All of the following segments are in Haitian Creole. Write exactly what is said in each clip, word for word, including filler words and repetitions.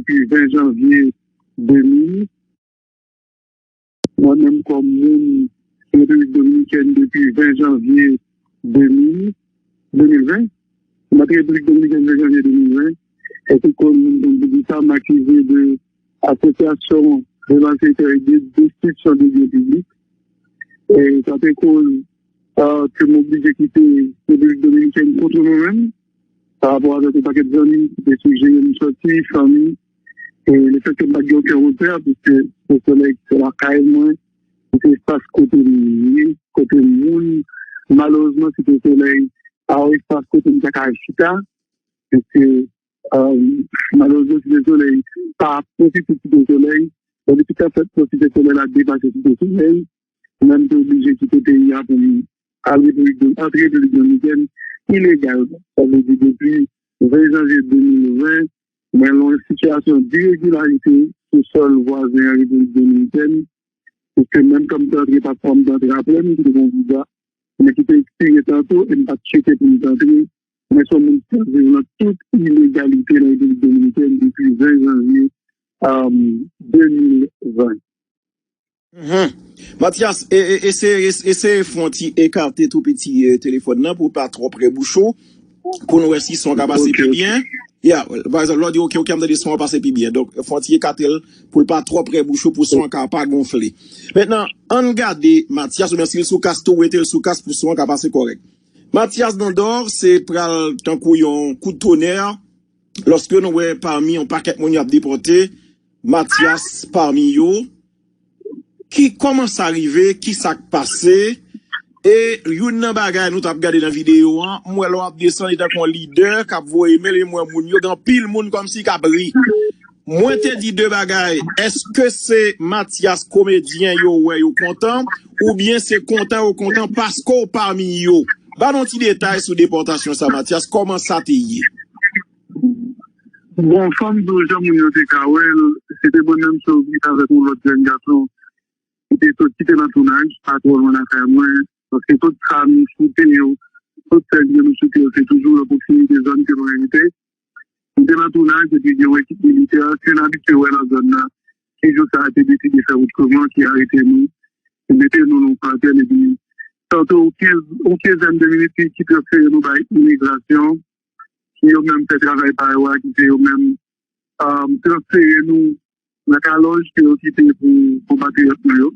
depi ven janvye de mil. Mwen menm kòm moun Repiblik Dominikèn depi ven janvye de mil, de mil ven, mwen antre Repiblik Dominikèn ven janvye de mil ven, e tout kòm moun konn di sa, m akize de asosyasyon de malfektè e de destriksyon de byen piblik. E sa te koz ke m oblije kite Repiblik Dominikèn kont mwen menm, pa rapò avèk yon pakèt zanmi ki te sijere m sòti, fanmi, e lefètke m pa t gen okenn repè, piske Site Solèy se lakay mwen, se espas kote m ye, kote m moun. Malerezman, Site Solèy pa yon espas kote m ta ka al chita, piske, malerezman, Site Solèy pa pwofite Site Solèy, tandis ke fèt nan Site Solèy la depase Site Solèy. Mwen, m te oblije kite peyi a pou m al Repiblik Do-, antre Repiblik Dominikèn ilegalman. Sa vle di, depi ven janvye de mil ven, mwen lan yon sitiyasyon diregilarite sou sòl vwazen an, Repiblik Dominikèn, piske menm kan m te antre, paspò m te antre apre m kite yon viza, men ki te ekspire tanto e m pa t tcheke pou m t antre. Mwen se yon moun ki ap viv nan tout ilegalite nan Repiblik Dominikèn depi ven janvye, um, de mil ven. Mhm. Mathias, e, e, eseye, eseye fè yon ti ekate tou piti, e, telefòn nan pou l pa twò pre bouch ou, pou n wè si son ka pase pi byen. Ya, pa egzanp, lè w di oke, oke, m tande son an pase pi byen. Donk, fè yon ti ekate l pou l pa twò pre bouch ou, pou son an ka pa gonfle. Mentnan, ann gade Mathias, oubyen si l sou kas tou, rete l sou kas pou son an ka pase kòrèk. Mathias Dondor, se pral tankou yon kout tonè, lòske nou wè pami yon pakèt moun y ap depòte, Mathias pami yo. Ki, kòman sa rive? Ki sa k pase? E youn nan bagay nou t ap gade nan videyo an, m wè lè w ap desann, li tankou yon lidè k ap voye imèl, e m wè moun yo, gen anpil moun kòmsi k ap ri. Mwen te di de bagay, èske se Mathias komedyen yo wè yo kontan, oubyen se kontan yo kontan paske w pami yo? Ba nou ti detay sou depòtasyon sa, Mathias, kòman sa te ye? Bon, fò m di w, jan moun yo te ka wè l, se te mwen menm Sovis avèk yon lòt jèn gason ki te sot, ki te nan tounaj, pa twò lwen lakay mwen, paske tout sa nou choute yo, tout sèn ke nou choute yo, se toujou nan pwoksimite zòn ke nou abite. Nou te nan tounaj, epi gen yon ekip militè ke n abitye wè nan zòn nan, ki jou sa a te deside fè wout kòman, ki arete nou, ki mete nou nan yon katèl, epi tanto yon kenz, yon kenzèn de minit, ki, ki transfere nou bay imigrasyon, ki yo menm fè travay pa yo a, ki se yo menm, um, transfere nou nan kalòj ke yo kite pou konpatriyòt nou yo.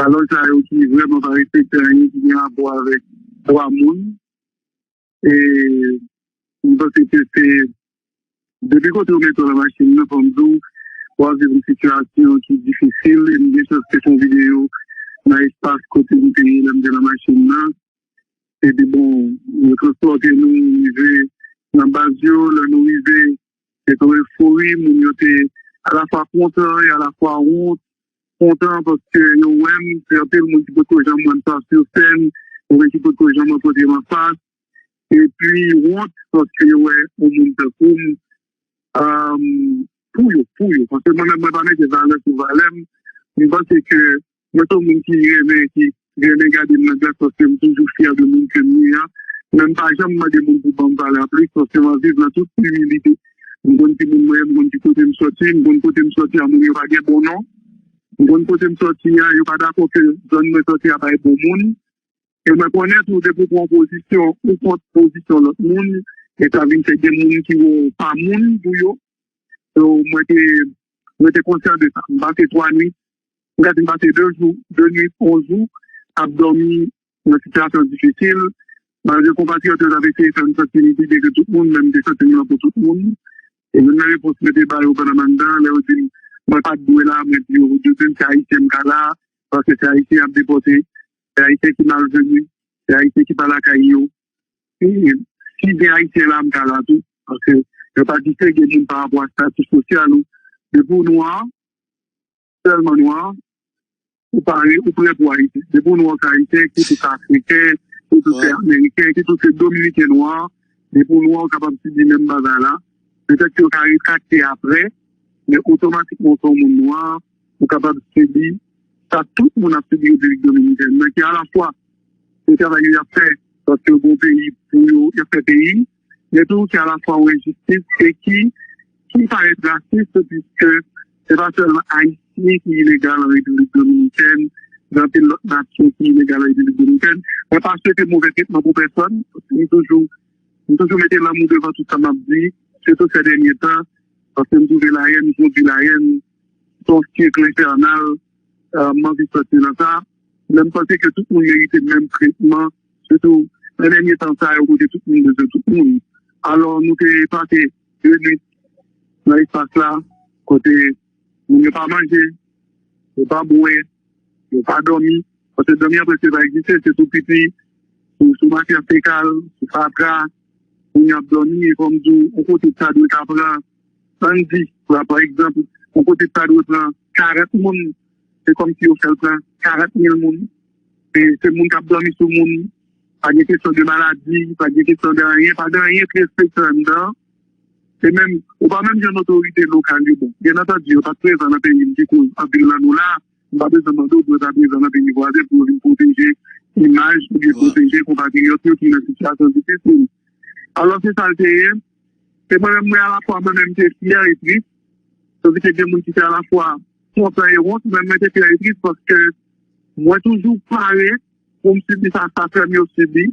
Kalòj sa yo ki vrèman pa respekte anyen ki gen rapò avèk dwa moun. E m panse ke se depi kote yo mete w nan machin nan, fò m di w, w ap viv yon sitiyasyon ki difisil. E m gen chans te fè yon videyo nan espas kote m te ye lè m te nan machin nan. Epi bon, yo transpòte nou rive nan baz yo. Lè nou rive, se te yon efori, moun yo te alafwa kontan e alafwa wont. Kontan paske yo wè m, se anpil moun ki potko janm wè m sa sou sèn, oubyen ki potko janm rankontre m anfas. Epi wont paske yo wè yon moun tankou m, um, pou yo, pou yo. Paske mwen menm, mwen pa mete valè sou valè m. M panse ke mwen se yon moun ki renmen, ki renmen gade m nan glas paske m toujou fyè de moun ke m ye a. Men m pa janm mande moun pou ban m valè plis paske m ap viv nan tout imilite. M konn ki moun mwen ye, m konn ki kote m soti, m konn kote m soti a, moun yo pa gen bon non. M konn kote m soti a, yo pa dakò ke zòn mwen soti a bay bon moun. E mwen konnen tou, depi w pran pozisyon ou kont pozisyon lòt moun, e sa vin fè gen moun ki wè w pa moun pou yo. So, mwen te, mwen te konsyan de sa. M pase twa nwit, m ka di m pase de jou, de nwit, yon jou, ap dòmi nan sitiyasyon difisil. Malgre konpatriyòt yo t ap eseye fè m santi m pi byen ke tout moun, men m te santi m lan pou tout moun. E youn nan repons mwen te ba yo pandan m anndan, lè yo di m mwen pa t dwe la, mwen di yo, yo di m se Ayisyen m ka la, paske se Ayisyen y ap depòte, se Ayisyen ki malveni, se Ayisyen ki pa lakay yo. E si gen Ayisyen la, m ka la tou, paske yo pa distenge moun pa rapò a estati sosyal ou. Depi w nwa, sèlman nwa, ou pare, ou prè pou Ayiti. Depi w nwa, ou se Ayisyen, kit ou se Afriken, kit ou se Ameriken, kit ou se Dominiken nwa, depi w nwa, ou kapab sibi menm bagay la. Petèt ke yo ka retrakte apre, men otomatikman, ou se yon moun nwa, ou kapab sibi sa tout moun ap sibi Repiblik Dominikèn nan, ki alafwa se travay yo y ap fè, paske yo gen yon peyi pou yo, y ap fè peyi, men tou se alafwa yon enjistis e ki, Li parèt rasis, piske se pa sèlman Ayisyen ki ilegal an Repiblik Dominikèn, gen anpil lòt nasyon ki ilegal an Repiblik Dominikèn. Mwen pa swete movè tretman pou pèsòn, paske m toujou, m toujou mete lanmou devan tout sa m ap di, sitou sè dènye tan, paske m twouve layèn, m kondi layèn, se yon sik enfènal, euh, m anvi sòti nan sa. Men m panse ke tout moun merite menm tretman, sitou nan dènye tan sa yo kote tout moun bezwen tout moun. Alò, nou te pase de nwit nan espas la, kote moun yo pa manje, yo pa bwè, yo pa dòmi. Paske dòmi an prèske pa egziste, se sou pipi, sou, sou matyè fekal, sou fatra, moun yo ap dòmi, e kòm di w, yon kote sa dwe ka pran, ann di, pa, pa egzanp, yon kote sa dwe pran karant moun, se kòmsi yo fè l pran karant mil moun. E se moun k ap dòmi sou moun, pa gen kesyon de maladi, pa gen kesyon de anyen, pa gen anyen ki respekte anndan. E menm, ou pa menm jwenn otorite lokal yo bon. Byen antandi, yo pa t prezan nan peyi m ki koz anpil nan nou la, m pa bezwen mande w pou yo ta prezan nan peyi vwazen pou yo vin pwoteje imaj oubyen pwoteje konpatriyòt yo ki nan sitiyasyon difisil. Alò, se sa l te ye. E mwen menm, mwen alafwa, mwen menm, m te fyè e tris. Tandis ke gen moun ki te alafwa kontan e wont, mwen, mwen te fyè e tris paske mwen toujou pare pou m sibi sa, sa frè m yo sibi.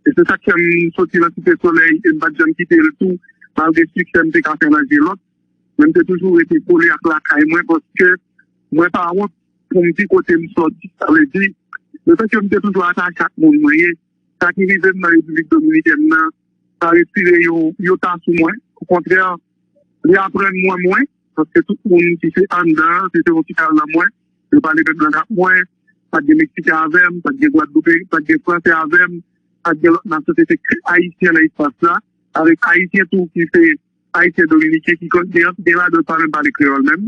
E se sa k fè m soti nan Site Solèy e m pa t janm kite l tou, malgre siksè m te ka fè nan je lòt. Men m te toujou rete kole ak lakay mwen paske mwen pa wont pou m di kote m sòti. Sa vle di, letanke m te toujou atache ak moun mwen ye, sa ki rive m nan Repiblik Dominikèn nan, pa retire yon yota sou mwen. Okontrè, li aprann mwen mwen, paske tout moun ki se anndan an, se te yon ti kal nan mwen, yo pale menm lang ak mwen, pa t gen Meksiken avè m, pa t gen Gwadloupe, pa t gen Fransè avè m, pa t gen lòt nasyon, se te ke Ayisyen nan espas la, avèk Ayisyen tou ki se Ayisyen Dominiken ki kon-, gen, gen ladan pa menm pale kreyòl menm.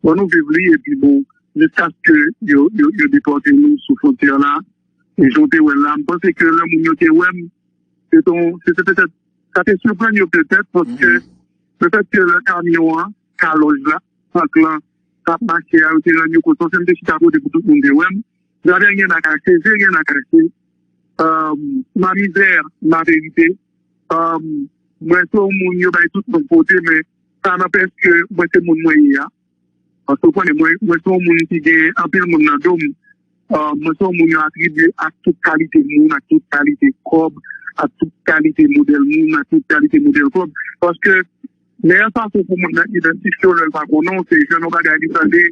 Bon, nou viv li, epi bon, jiskaske yo, yo, yo depòte nou sou fwontyè la, e jan w te wè l la, m panse ke lè moun yo te wè m, se ton, se, se petèt, sa te siprann yo petèt, paske le fèt ke lè kamyon an, kalòj la, tank lan, t ap mache a, yo te rann yo kont, paske m te chita kote pou tout moun te wè m, j'avais rien à cacher, j'ai rien à cacher. Euh, ma misère, ma vérité. Euh, mwen se yon moun yo bay tout non kote, men sa n'empêche ke mwen se moun mwen ye a. Paske w konnen, mwen, mwen se yon moun ki gen anpil moun nan do m. Euh, mwen se yon moun yo atribye ak tout kalite moun, ak tout kalite kòb, ak tout kalite modèl moun, ak tout kalite modèl kòb. Paske meyè fason pou moun nan idantifye w lè l pa konnen w, se jwenn yon bagay li tande,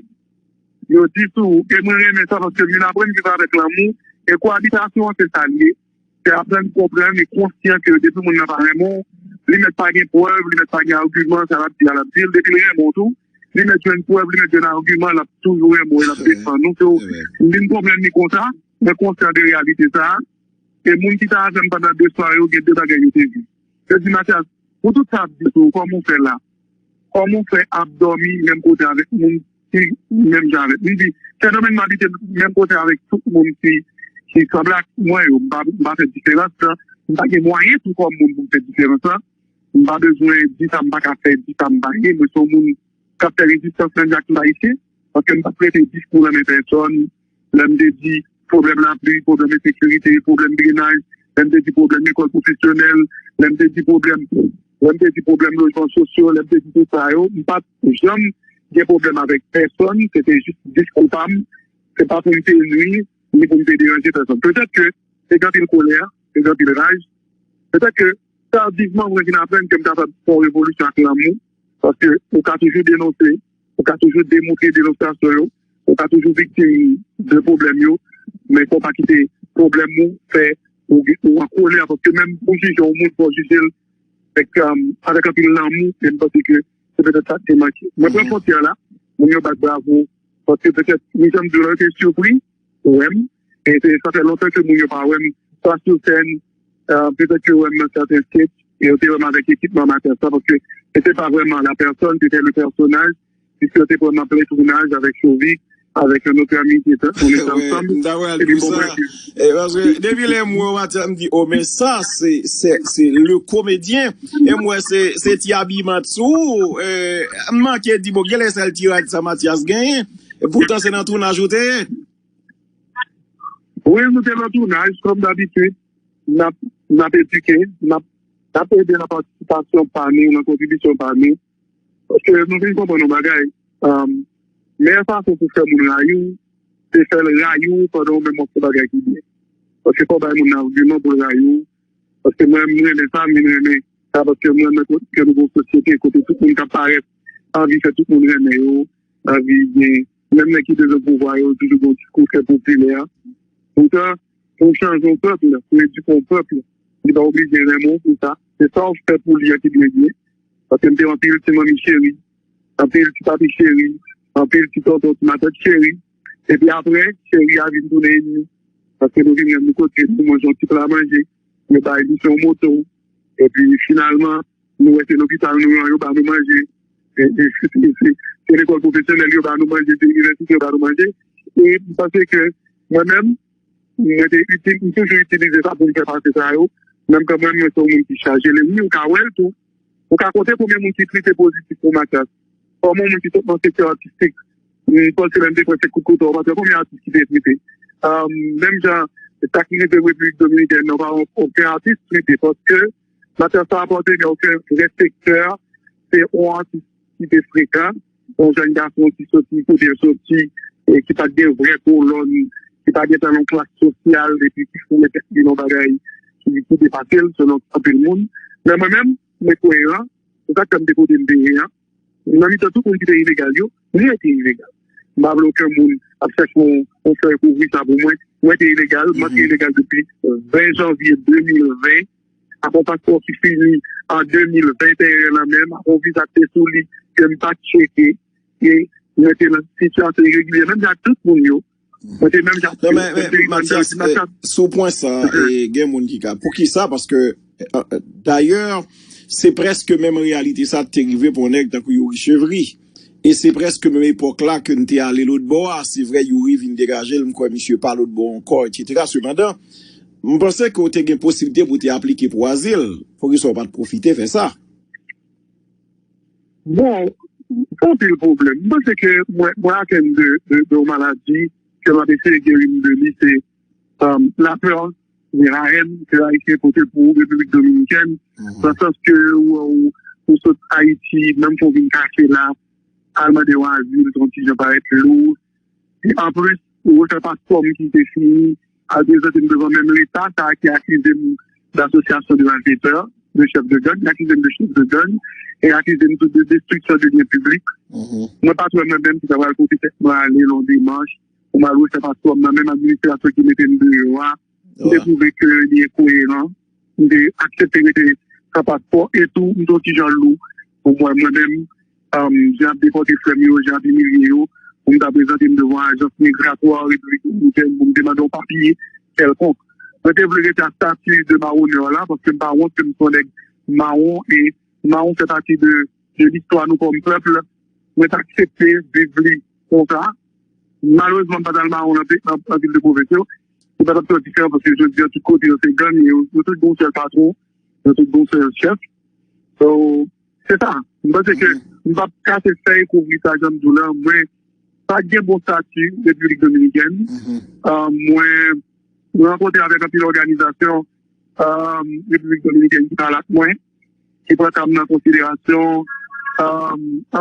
yo di sou ou. E mwen renmen sa paske m vin aprann viv avèk lanmou. E koabitasyon an, se sa l ye. Se aprann konprann e konsyan ke depi moun nan pa renmen w, li mèt pa gen prèv, li mèt pa gen agiman, sa l ap di a, l ap di l. Depi l renmen w tou, li mèt jwenn prèv, li mèt jwenn agiman, l ap toujou renmen w e l ap defann ou. So, m vin konprann li konsa, mwen konsyan de reyalite sa a. E moun ki t avè m pandan de swa yo, gen de bagay yo te di. Yo di, Mathias, pou tout sa ap di sou ou, kòman w fè la? Kòman w fè ap dòmi menm kote avèk moun ki menm jan avèk m? M di, Sendomeng, m abite menm kote avèk tout moun ki, ki sanble ak mwen yo. M pa, m pa fè diferans lan. M pa gen mwayen tou kòm moun pou m fè diferans lan. M pa bezwen di sa m pa ka fè, di sa m pa ye. Mwen se yon moun k ap fè rezistans menm jan ak tout Ayisyen, paske m p ap rete diskou renmen pèsòn. Lè m te di pwoblèm lapli, pwoblèm ensekirite, pwoblèm drenaj, lè m te di pwoblèm lekòl pwofesyonèl, lè m te di pwoblèm, lè m te di pwoblèm lojman sosyo, lè m te di tout sa yo, m pa t janm gen pwoblèm avèk pèsòn, se te jis diskou pa m, se pa pou m te nwi, ni pou m te deranje pèsòn. Petèt ke te gen anpil kolè, te gen anpil raj, petèt ke tardivman mwen vin aprann ke m kapab fè yon revolisyon ak lanmou, paske ou ka toujou denonse, ou ka toujou demontre denonsyasyon yo, ou ka toujou viktim de pwoblèm yo, men fò w pa kite pwoblèm ou fè ou, ou an kolè, paske menm pou jije yon moun, fò w jije l avèk, um, avèk anpil lanmou, e m panse ke se petèt sa k te manke. Mwen pran fwontyè la, moun yo bat bravo, paske petèt, ni jan m di w la, yo te sipri, wè m. E se, sa fè lontan ke moun yo pa wè m, swa sou sèn, euh, petèt yo wè m nan sèten sketch, e yo te wè m avèk ekipman Mathias la, paske se te pa vrèman la pèsòn, se te le pèsonaj, piske yo te pran m an plen tounaj avèk Chovik, avèk yon lòt ami ki te, on était ensemble. Epi bon, bref. E, paske depi lè m wè w, Mathias, m di, o, men sa, se, se, se le comédien. E m wè se, se ti abiman t sou ou. E, m manke di, bon, genlè sèl ti rad sa Mathias genyen. E poutan se nan tounaj ou te ye. Wi, nou te nan tounaj, kòm dabitid, n ap, n ap edike, n ap, n ap ede nan patisipasyon pa nou, nan kontribisyon pa nou, Paske nou vin konprann yon bagay. Meyè fason pou fè moun rayi w, se fè l rayi w pandan ou menm w ap fè bagay ki byen. Paske fò w bay moun nan agiman pou l rayi w. Paske mwen, m renmen sa, m vin renmen sa, paske m renmen ke nou gen yon sosyete kote tout moun k ap parèt anvi fè tout moun renmen yo, anvi gen, menm nèg ki bezwen pouvwa yo, toujou gen yon diskou trè popilè. Poutan, pou w chanje yon pèp, pou w edike yon pèp, li pa oblije renmen w pou sa. Se sa w fè pou li a ki dwe byen. Paske m te anpil ti manmi cheri, anpil ti papi cheri, anpil ti tonton, ti matant cheri. Epi apre, cheri a vin tounen enmi. Paske nou vin rann nou kote nou manje yon ti pla manje, yo bay li se yon moto. Epi finalman, nou wè se lopital nou an yo ba nou manje. Se lekòl pwofesyonèl yo ba nou manje, se inivèsite yo ba nou manje. E m panse ke mwen menm, mwen te itil, m toujou itilize sa pou m fè pase sa yo. Menm kan mwen, mwen se yon moun ki chaje lespri, ou ka wè l tou. Ou ka konte konbyen moun ki trete pozitif pou Mathias. Kòman yon moun ki sot nan sektè atistik, m panse lè m te pran sèt kout kouto, ou pa t wè konbyen atis ki te trete. Menm jan, sa ki rive Repiblik Dominikèn nan, pa okenn atis trete, paske Mathias pa apateni a okenn vrè sektè, se yon atis ki te frekan, yon jèn gason ki soti kote l soti, e ki pa t gen vrè kolòn, ki pa t gen yon klas sosyal, epi ki foure tèt li nan bagay ki, ki depase l, selon anpil moun. Men mwen menm, mwen koyeran, se sa k fè m te kote m te ye an. Nan mitan tout moun ki te ilegal yo, mwen te ilegal. M pa vle okenn moun ap chèche yon, yon fèy kouvri sa pou mwen. Mwen te ilegal, mwen te ilegal depi ven janvye de mil ven. Ak yon paspò ki fini an de mil venteyen nan men m, ak yon viza ki te sou li ke m pa t tcheke, e mwen te nan sitiyasyon iregilyè, menm jan ak tout moun yo. Mwen te menm jan ak tout moun. Non, men, men, Mathias, eh, sou pwen sa, eh, gen moun ki ka. Poukisa? Paske, eh, eh, dayè, se prèske menm reyalite sa te rive pou yon nèg tankou Youri Chevry. E se prèske menm epòk la ke n te ale lòt bò a. Se vrè, Youri vin degaje l, m kwè misye pa lòt bò ankò, etsetera. Sepandan, m panse ke w te gen posiblite pou w te aplike pou azil. Poukisa w pa t pwofite fè sa? Bon, se anpil pwoblèm. M panse ke mwen, mwen atenn de, de, de yon maladi ke m ap eseye geri m de li, se, um, lapè, se la haine ke Ayisyen pote pou Repiblik Dominikèn, nan sans ke ou, ou, ou sot Ayiti, menm fò w vin kache la, al mande yon azil, se yon ti jan parèt lou. E anplis, ou refè paspò m ki te fini, al prezante m devan menm Leta sa a ki akize m d'association de malfaiteurs, de chef de gang, li akize m de chef de gang, e akize m tou de destruction de biens publics. Mwen pa t wè mwen menm ki ta pral pote tèt mwen ale nan yon demach pou m al refè paspò m nan menm administrasyon ki mete m deyò a. M te twouve ke li enkoyeran. M te aksepte rete san paspò e tou, m te yon ti jan lou pou mwen, mwen menm, um, jan ap depòte frè m yo, jan ap imilye yo, pou m ta prezante m devan ajans migratwa Repiblik Dominikèn pou m te mande yon papye kèlkonk. Mwen te vle rete ak stati de mawonè la, paske m pa wont ke m se yon nèg mawon, e mawon fè pati de, de listwa nou kòm pèp. Mwen t aksepte viv li konsa. Malerezman, m pa t al mawon nan pe-, nan, nan vil de pwovens yo. Se pa t ap fè diferans paske jodi a tout kote yo se gang, yo, yo tout gon sèl patwon, yo tout gon sèl chèf. So, se sa. M panse ke m p ap kase fèy kouvri sa jan m di w la. Mwen pa t gen bon stati Repiblik Dominikèn. Ah, mwen, mwen rankontre avèk anpil òganizasyon, ah, Repiblik Dominikèn ki pale ak mwen, ki pran ka m nan konsiderasyon, ah,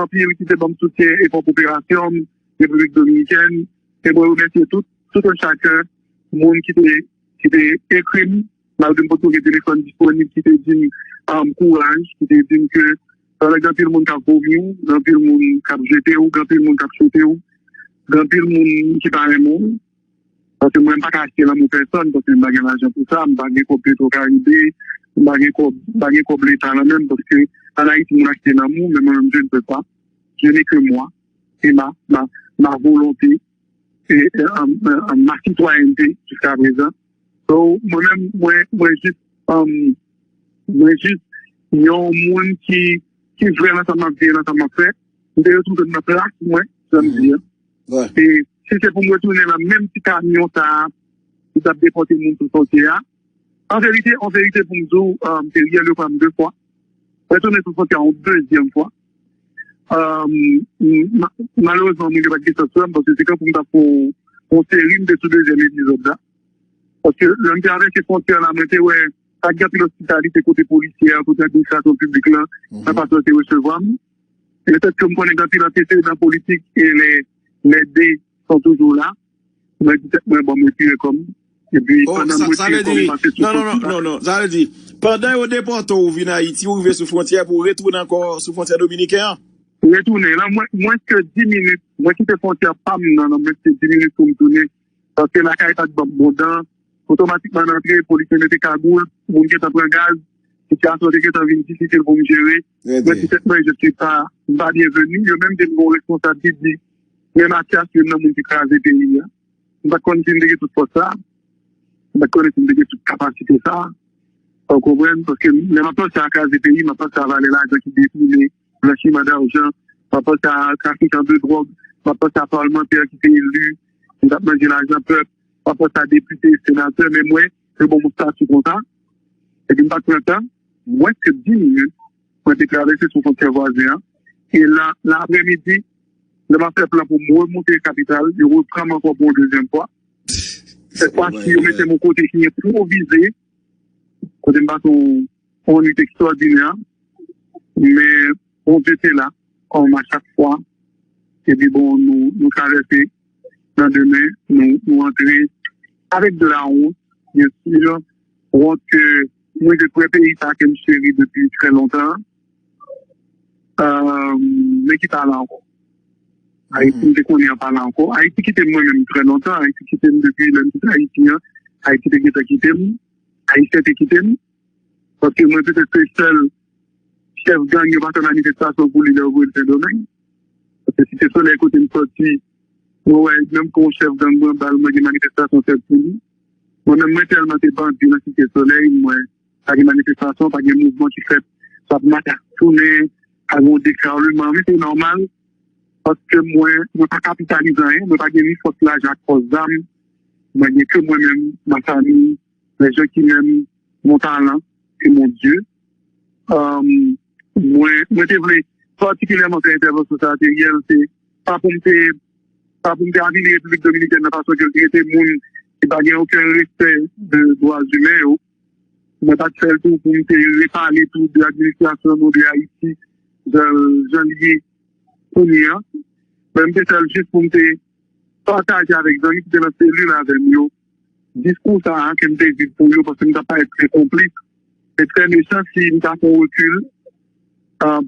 anpil ki te ban m soutyen efò koperasyon m Repiblik Dominikèn. E mwen remèsye tout, tout un chacun, moun ki te, ki te ekri m, malgre m potko gen telefòn disponib, ki te di m, um, kouraj, ki te di m ke, pandan gen anpil moun k ap vomi w, gen anpil moun k ap jete w, gen anpil moun k ap choute w, gen anpil moun ki pa renmen w. Paske mwen, m pa ka achte lanmou pèsòn, paske m pa gen lajan pou sa, m pa gen kòb Petro Caribe, m pa gen kòb, m pa gen kòb Leta nan men m, paske an Ayiti, moun achte lanmou, men mwen menm, je ne peux pas. Je n'ai que moi, et ma, ma, ma volonté, et, euh, euh, euh, ma citoyenneté jusqu'à présent. So, mwen menm, mwen, mwen jis, um, mwen jis yon moun ki, ki vrè nan sa m ap viv, nan sa m ap fè. M te retwouve m nan plas mwen, jan m di an. E si se pou m retounen nan menm ti kamyon sa a, ki t ap depòte moun sou fwontyè a, an verite, an verite, pou m di w, um, te reyèl yo pran m de fwa. Retounen sou fwontyè a yon dezyèm fwa. Um, ma-, malerezman, moun yo pa t gen chans wè m, paske se kankou m t ap fè yon, yon seri, m te sou dezyèm epizòd la. Paske lè m te travèse fwontyè la, mwen te wè, pa t gen anpil ospitalite kote polisye a, kote administrasyon piblik la, nan fason yo te resevwa m. Petèt ke m konnen gen anpil antesedan politik e lè lè de son toujou la, mwen di tèt mwen, bon, m retire kò m. Epi pandan m retire kò m, m pase sou fwontyè a. Non, non, non, non, sa vle di, pandan yo depòte w, ou vin Ayiti, ou rive sou fwontyè pou w retounen ankò sou fwontyè dominiken an? Retounen. Nan mwens ke dis minit, mwen kite fwontyè pa m nan, nan mwens ke dis minit pou m tounen. Paske lakay pa t ban m bon dan. Otomatikman n antre, polis yo mete kagoul, moun gentan pran gaz, sitiyasyon te gentan vin difisil pou m jere. Mwen di tèt mwen, je suis pas, m pa byenveni. Yo menm te gen yon responsab ki di, men Mathias, youn nan moun ki kraze peyi a. M pa t konn si m te gen tout fòs sa. M pa t konnen si m te gen tout kapasite sa. Ou konprann? Paske lè m ap panse a kraze peyi, m ap panse a valè lajan ki detounen, blanchiman dajan, m ap panse a trafikan de dwòg, m ap panse a palmantè ki te eli, ki t ap manje lajan pèp, m ap panse a depite, senatè, men mwen, yo ban m yon estati konsa. Epi m pa t pran tan, mwens ke dis minit, mwen te travèse sou fwontyè vwazen an. E la, nan aprèmidi, lè m ap fè plan pou m remonte kapital, yo repran m ankò pou yon dezyèm fwa. Sèt fwa si, yo mete m yon kote ki enpwovize, kote m pase yon, yon nwit ekstwòdinè, men Bondye te la, kòm a chak fwa. Epi bon, nou, nou travèse. Nan demen, nou, nou antre avèk de la wont, byen si, wont ke mwen te kwè peyi sa ke m cheri depi trè lontan, men ki pa la ankò. Ayiti, m te konnen an pa la ankò. Ayiti kite m mwen menm trè lontan. Ayiti kite m depi lè m kite Ayiti an. Ayiti te gentan kite m. Ayisyen te kite m. Paske mwen petèt se sèl chèf gang yo pa fè manifestasyon pou li lè yo voye l Sendomeng. Paske Site Solèy kote m sòti, mwen wè menm ke yon chèf gang pran bal, mwen gen manifestasyon fèt pou li. Mwen menm mwen tèlman te bandi nan Site Solèy, mwen pa gen manifestasyon, pa gen mouvman ki fèt, sa ap matak tounen, pa gen yon dekalman, men se nòmal, paske mwen, mwen pa kapitalize anyen, mwen pa gen ni fòs lajan ak fòs zam, mwen gen ke mwen menm, ma famiy, les gens qui m'aiment, mon talent et mon Dieu. Mwen, mwen te vle patikilyèman fè entèvansyon sa a, Theriel, se pa pou m te, pa pou m te avili Repiblik Dominikèn nan fason ke l trete moun ki pa gen okenn respè de dwa imen yo. Mwen pa t fè l tou pou m te repale tou de administrasyon nou de Ayiti, jan, jan l ye kounye a. Men m te fè l jis pou m te pataje avèk zanmi ki te nan selil avè m yo diskou sa a ke m te viv pou yo, paske m t ap parèt trè konplis e trè mechan si m ta fè yon rekil,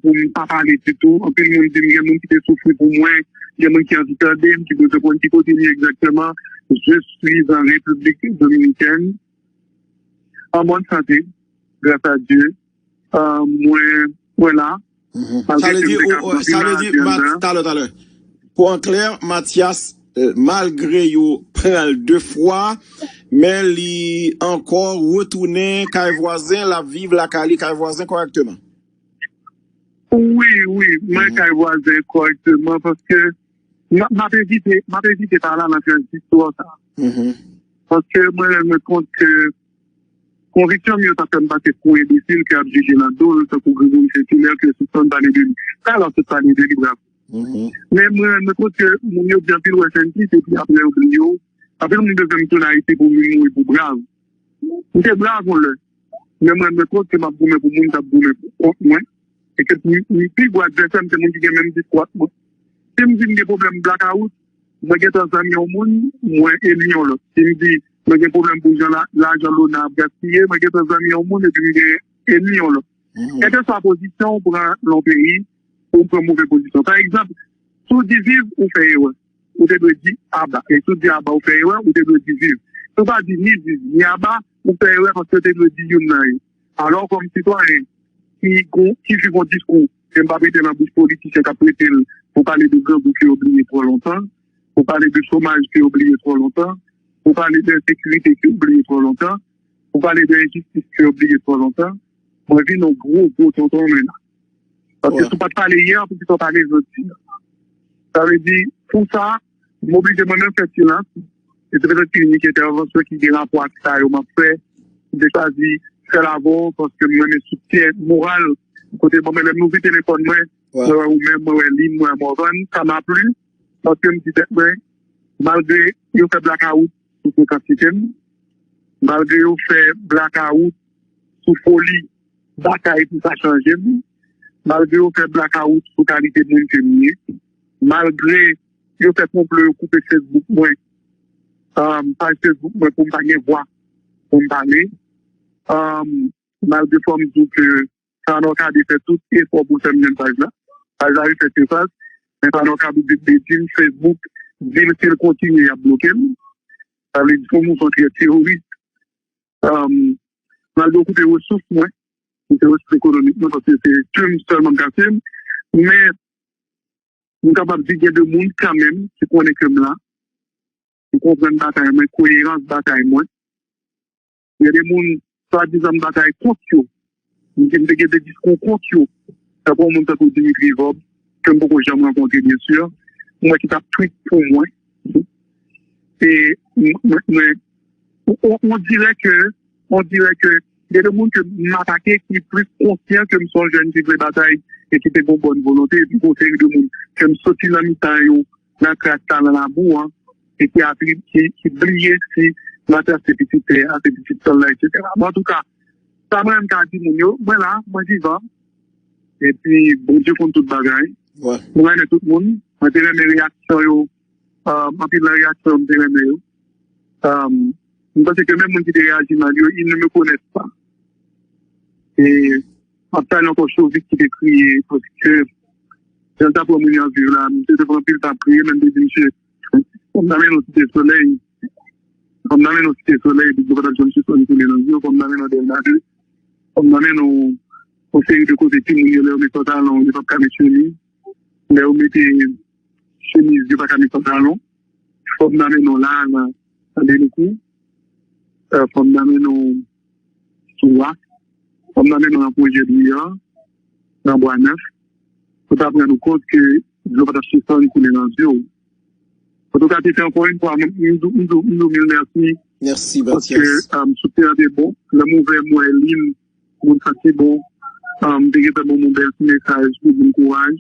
pou m pa pale ditou. Anpil moun di m gen moun ki te soufri pou mwen, gen moun ki anvi tande m, ki bezwen konn ki kote m ye egzakteman. Je suis en République Dominicaine, en bonne santé, grâce à Dieu. Mwen, mwen la. Sa vle di, sa vle di, talè, talè. Pou an klè, Mathias, malgre yo pran l de fwa, men li ankò retounen kay vwazen, l ap viv lakay li, kay vwazen kòrèkteman. Wi, wi, mwen kay vwazen kòrèkteman, paske m ap evite, m ap evite pale nan tranzisyon sa. Paske mwen rann mwen kont ke konviksyon m yo ta fè m pase pou enbesil ke ap jije nan do l, tankou Gregory Saint-Hilaire ke sispann pale de li. Sa l ap sot pale de li, bravo. Men mwen rann mwen kont ke moun yo di anpil wè S N P, epi apre yo bliye w. Anpil moun bezwen m tounen Ayiti pou m vin mouri pou brav. M te brav yon lè, men mwen rann mwen kont ke m ap goumen pou moun k ap goumen pou kont mwen, e ke m, m pi gwo advèsè m se moun ki gen menm diskou ak mwen. Si m di m gen pwoblèm blakawout, mwen gentan zanmi yon moun, mwen enmi yon lòt. Si m di mwen gen pwoblèm pou jan la, lajan lona ap gaspiye, mwen gentan zanmi yon moun epi m gen enmi yon lòt. Kèlkeswa pozisyon w pran nan yon peyi, ou pran move pozisyon. Pa egzanp, si w di viv, ou fè erè. Ou te dwe di aba. E si w di aba, ou fè erè, ou te dwe di viv. Si w pa di ni viv, ni aba, ou fè erè paske w te dwe di youn nan yo. Alò, kòm sitwayen ki gon, ki viv yon diskou ke m p ap rete nan bouch politisyen k ap prete l pou pale de grangou ke yo bliye twò lontan, pou pale de chomaj ke yo bliye twò lontan, pou pale de ensekirite ke yo bliye twò lontan, pou pale de enjistis ke yo bliye twò lontan, mwen vin yon gwo, gwo tonton mena. Paske si w pa t pale yè, poukisa w pale jodi a? Sa vle di, pou sa, m oblije mwen menm fè silans. E se petèt ki inik entèvansyon ki gen rapò ak sa yo m ap fè. M te chwazi fè l avè w paske m renmen soutyen moral. Kote, bon, men lè m louvri telefòn mwen, mwen wè ou menm, mwen wè Lynn, mwen wè Morvan, sa m ap li. Paske m di tèt mwen, malgre yo fè blakawout sou frekans site m, malgre yo fè blakawout sou foli batay pou sa chanje m, Malgre yo fè blakawout sou kalite moun ke m ye, malgre yo fè konplo, yo koupe Facebook mwen, um, paj Facebook mwen pou m pa gen vwa pou m pale, um, malgre fò m di w ke Fernand Cadet fè tout efò pou l fè m jwenn paj la. Paj la refèt sefas, men Fernand Cadet di m Facebook di l si l kontinye y ap bloke l. Sa vle di se yon mouvman trè teworis. Um, malgre yo koupe resous mwen, koupe resous ekonomik mwen, paske se ke m sèlman k ka swiv, men m kapab di gen de moun kanmenm ki konnen ke m la, ki konprann batay mwen, koyerans batay mwen. Gen de moun, swadizan m batay kont yo, m te gen de diskou kont yo, tankou yon moun tankou Dimitri Vorbe, ke m poko janm rankontre, byen si, m wè ki t ap tweet pou mwen. E mwen, mwen, on, on dirè ke, on dirè ke gen de moun ke m atake ki plis konsyan ke m se yon jèn ki vle batay e ki te gen bòn volonte, epi gen yon seri de moun ke m soti nan mitan yo, nan kras la, nan labou an, e ki, ki, ki bliye si Matya se pitit tè a, se pitit sòl la, etsetera. Men antouka, sa mwen menm ka di moun yo, mwen la, mwen vivan, epi Bondye konn tout bagay. Mwen renmen tout moun, mwen te renmen reyaksyon yo, um, anpil nan reyaksyon yo, m te renmen yo. Um, m panse ke menm moun ki te reyaji mal yo, ils ne me connaissent pas. E m ap salye ankò Chovik ki te kriye, paske jan l t ap wè moun yo ap viv la, misye te pran anpil tan ap kriye, men m te di misye, fò m ta mennen w Site Solèy, fò m ta mennen w Site Solèy, epi dlo pa t ap janm sispann koule nan zye w, fò m ta mennen w Dèlma de, fò m ta mennen w yon seri de kote timoun yo, lè yo met pantalon, yo p ap ka met chemiz, lè yo mete chemiz, yo pa ka met pantalon, fò m ta mennen w la, nan, nan Delikou, fò m ta mennen w sou Wak, fò m ta mennen w nan Pwojè Dwiyè, nan Bwa Nèf, pou ta rann ou kont ke dlo pa t ap sispann koule nan zye w. Antouka, Tete, ankò yon fwa, m di w, m di w, m di w mil mèsi. Mèsi, paske, Mathias. Um, soutyen an te bon. Lè m ouvè, m wè li, m, moun santi bon. Um, m te gentan ban m yon bèl ti mesaj pou di m kouraj.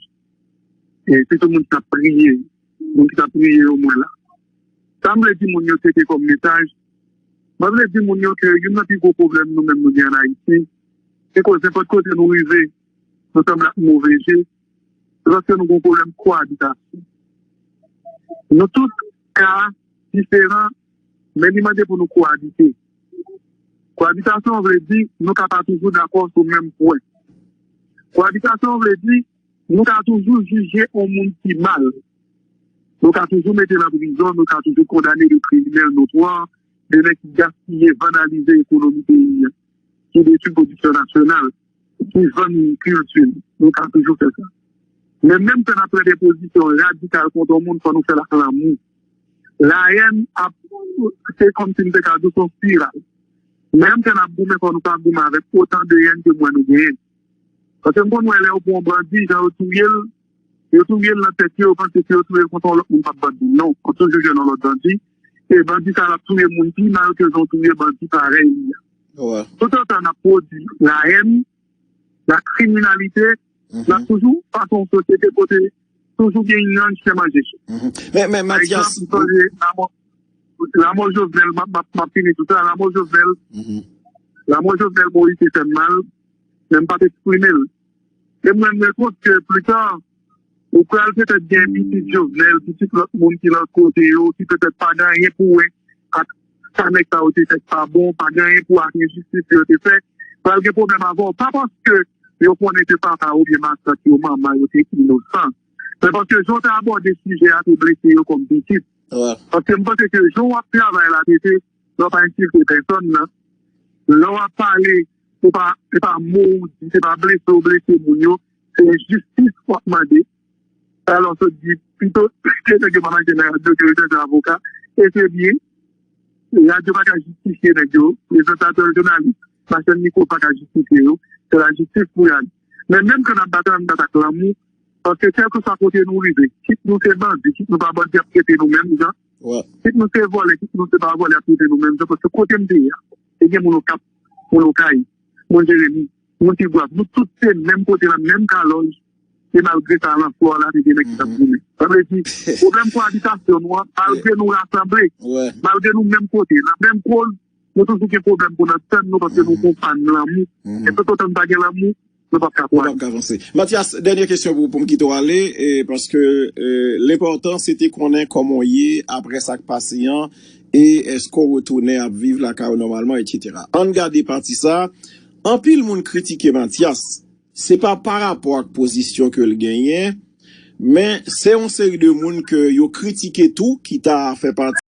E sitou moun ki t ap priye. Moun ki t ap priye yo, mwen la. Sa m vle di moun yo, Tete, kòm mesaj, mwen vle di moun yo ke youn nan pi gwo pwoblèm nou menm nou gen ann Ayiti, se koz nenpòt kote nou rive, nou sanble ak move je, se paske nou gen yon pwoblèm koabitasyon. Nou tout ka diferan, men li mande pou nou koabite. Koabitasyon vle di nou ka pa toujou dakò sou menm pwen. Koabitasyon vle di nou ka toujou jije yon moun ki mal. Nou ka toujou mete nan prizon, nou ka toujou kondane de kriminèl notwa, de nèg ki gaspiye, vandalize ekonomi peyi a, ki detwi pwodiksyon nasyonal, ki vann kilti n. Nou ka toujou fè sa. Men menm lè n ap pran de pozisyon radikal kont yon moun, fò nou fè l ak lanmou. Lahèn ap, se kòmsi m te ka di w se yon spiral. Menm lè n ap goumen, fò nou pa goumen avèk otan de yèn ke m wè nou genyen. Paske m konn wè lè yo pran yon bandi, jan yo touye l, yo touye l nan tèt yo, yo panse ke yo touye l konsa yon lòt moun p ap bandi. Non, w ap toujou jwenn yon lòt bandi. E bandi sa a, l ap touye moun pi mal ke jan w touye bandi parèy li a. Toutotan n ap pwodui lahèn, lakriminalite, n ap toujou pase yon sosyete kote toujou gen yon chen manje chen. Men, men, Matyas, m sonje lanmò, lanmò Jovenel, m ap, m ap, m ap fini tou sa, lanmò Jovenel, lanmò Jovenel Moïse te fè m mal, men m pa t eksprime l. E mwen, m rankontre ke pli ta, ou pral petèt gen pitit Jovenel, pitit lòt moun ki lòt kote yo, ki petèt pa gen anyen pou wè ak sa nèg sa yo te fè k pa bon, pa gen anyen pou wè ak enjistis yo te fè, pral gen pwoblèm avè w. Pa paske yo konnen ke papa oubyen matant yo, manman yo te inosan. Men paske jan w te abòde sijè a te blese yo kòm pitit. Paske m panse ke jan w ap travay la, Tete, lè w pa ensilte pèsonn nan, lè w ap pale, se pa, se pa mo ou di, se pa blese ou blese moun yo, se jistis w ap mande. Alò, se di, pito ke nèg yo pa mache nan radyo, ke yo chèche avoka, e se byen, radyo pa ka jistifye nèg yo, prezantatè jounalis, machann mikwo pa ka jistifye yo, se lajistis pou y ale. Men menm ke n ap batay, n bat ak lanmou, paske kèlkeswa kote nou rive, kit nou se bandi, kit nou pa bandi, y ap trete nou menm jan, kit nou se vòlè, kit nou se pa vòlè, y ap trete nou menm jan, paske kote m te ye a, te gen moun Okap, moun Okay, moun Jeremi, moun Tigwav, nou tout se menm kote la, menm kalòj, e malgre sa, nan fwa la, te gen nèg ki t ap goumen. Sa vle di, pwoblèm koabitasyon nou an, malgre nou rasanble, malgre nou menm kote, nan menm koz, nou toujou gen pwoblèm pou n ap tann nou, paske nou konprann lanmou. E tout otan n pa gen lanmou, nou p ap ka Ou p ap ka avanse. Matyas, dènye kesyon pou, pou m kite w ale, e, paske e, lenpòtan se te konnen kòman w ye apre sa k pase an, e èske w retounen ap viv lakay ou nòmalman, etsetera. Ann gade pati sa. Anpil moun kritike Matyas. Se pa parapò ak pozisyon ke l genyen, men se yon seri de moun ke yo kritike tou ki ta fè pati